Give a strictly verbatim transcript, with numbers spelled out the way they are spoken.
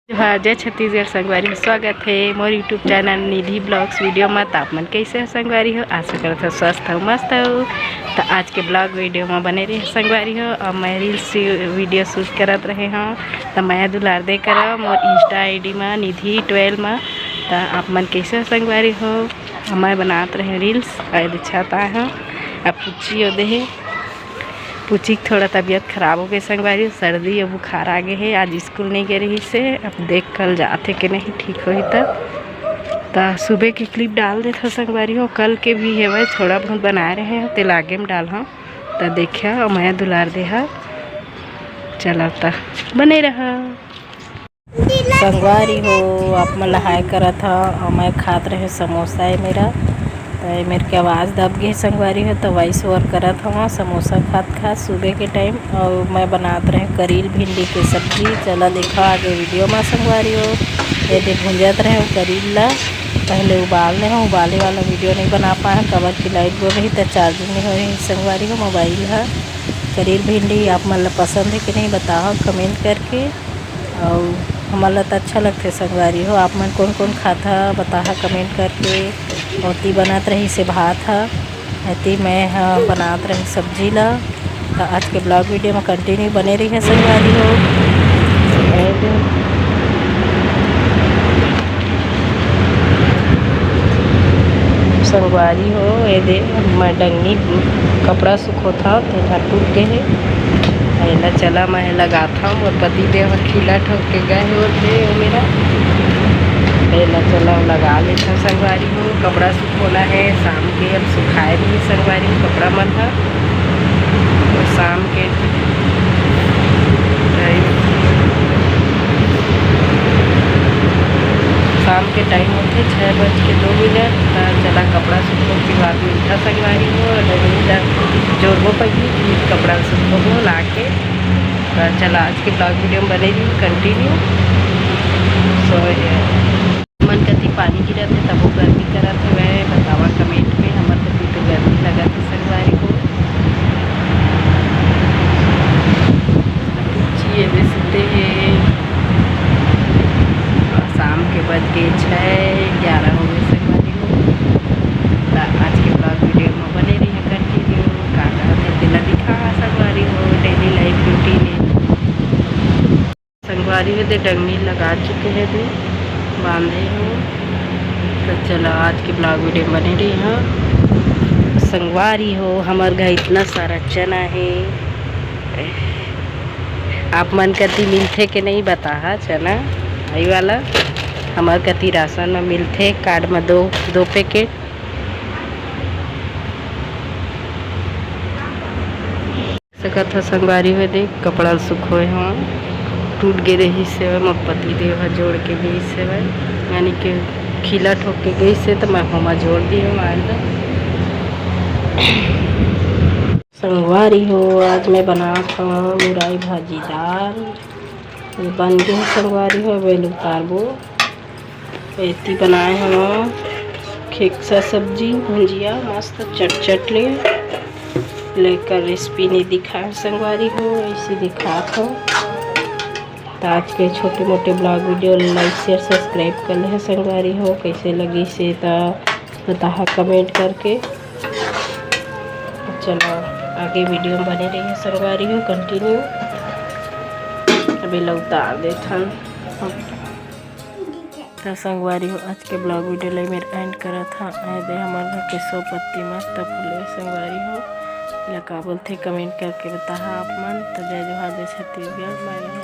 जोहार, जय छत्तीसगढ़ संगवारी हो, स्वागत हे मोर YouTube चैनल निधि ब्लॉग्स वीडियो म। त आप मन कैसे हो संगवारी हो? आशा करत हो स्वस्थ हो, मस्त हो। त आज के ब्लॉग वीडियो म बने रहे संगवारी हो। और मैं रील्स वीडियो शूट करत रहे हूँ, त मया दुलार दे करो मोर Insta ID म निधि ट्वेल्व म। त आप मन कैसे हो संगवारी हो? मैं बनात रहे रील्स, और छत आए हूँ। अब पुच्ची ओदे हे, पुच्ची के थोड़ा तबीयत खराब हो गई संगवारी, सर्दी और बुखार आ गए है। आज स्कूल नहीं गए रही से, अब देख कल जाते कि नहीं ठीक होही त। त सुबह के क्लिप डाल देत हो संगवारी हो, कल के भी हेवय, थोड़ा बहुत बनाए रहे हो, तेला आगे में डाल हो। त देखिया और मया दुलार देहा, चला त बने रहा। संगवारी हो, आप मन ला हाय करत ह, अउ मैं खात रहे समोसा ए मेरा। त ए मेर के आवाज़ दब गे संगवारी हो, त वॉइस ओवर करत हव समोसा खात खात सुबह के टाइम। अउ मैं बनात रहे करील भिंडी के सब्जी। चला देखा आगे वीडियो मा संगवारी हो। ये दे भूंजत रहे करील ला, पहले उबाल ले हव, उबाले वाला वीडियो नहीं बना पाए हव, काबर कि लाइट गो रही त चार्जिंग नहीं हो रही संगवारी हो मोबाइल ह। करील भिंडी आप मन ला पसंद है कि नहीं बताओ कमेंट करके। अउ हमन ला त अच्छा लगथे संगवारी हो। आप मन कोन कोन खाता बताहा कमेंट करके। ओती बनत रही से भात ह, एती मैं ह बनात रही सब्जी ला। त आज के ब्लॉग वीडियो में कंटिन्यू बने रही है संगवारी हो। संगवारी हो, ये दे मैं डंगी कपड़ा सुखोथव, तेन ह टूट गे हे। एला चला मैं लगाथव, मोर पति देव ह खीला ठोक के गए हे ओदे ओ मेरा। एला चला लगा लेथव संगवारी हो, कपड़ा सुखोना हे शाम के, अब सुखाए नहीं संगवारी हो कपड़ा मन ह। शाम के टाइम, शाम के टाइम होथे छः बज के दो मिनट। त चला कपड़ा सुखो के बाद मिलथा संगवारी हो, डंगी ला जोरबो पहिली, फिर कपड़ा सुखो ला के। त चला आज के ब्लॉग वीडियो में बने रही कंटिन्यू। सो मन कति पानी गिरत हे, तबो गर्मी करत हवय, बतावा कमेंट में। हमर कति तो गर्मी लगत हे संगवारी हो। ये दे सुते हे, शाम के बज गए छः, ग्यारह हो गए संगवारी हो। त आज के ब्लॉग वीडियो में बने रही कंटिन्यू, का कहत हे तेला दिखा संगवारी हो, डेली लाइफ रूटीन है। संगवारी हो दे डंगी लगा चुके हैं दे, बांधे हो। तो चलो आज के ब्लॉग वीडियो में बने रही हो। संगवारी हो, हमर घर इतना सारा चना है, आप मन कति मिलथे के नहीं बताहा चना, भाई वाला हमर कति राशन में मिलथे कार्ड में दो, दो पैकेट। सकत ह संगवारी हो दे कपड़ा ल सुखोए हवं, टूट गे रहिस हवय, मोर पति देव ह जोड़ के गइस हवय, यानी कि खीला ठोक के गइस हे, त मैं होमा जोड़ दिए हवं आज ल। संगवारी हो, आज मैं बनात हवं मुरई भाजी दाल। ये बन गे हे संगवारी हो, अब एला उतारबो। एती बनाए हवं खेकसा सब्जी भुंजिया मस्त चटचट ले। लेकर रेसिपी नहीं दिखाए संगवारी हो, ऐसे दिखात हवं। त आज के छोटे मोटे ब्लॉग वीडियो लाइक शेयर सब्सक्राइब कर ले संगवारी हो। कैसे लगिस हे त बताहा कमेंट करके। चलो आगे वीडियो में बने रहिए संगवारी हो कंटिन्यू। अब एला उतार देथन। त संगवारी हो, आज के ब्लॉग वीडियो ला मेर एंड करत हा। आए दे हमर घर के सौ पत्ती मस्त फूले संगवारी हो, एला का बोलथे कमेंट करके बताहा आप मन। त जय जोहार, जय छत्तीसगढ़, बाय बाय।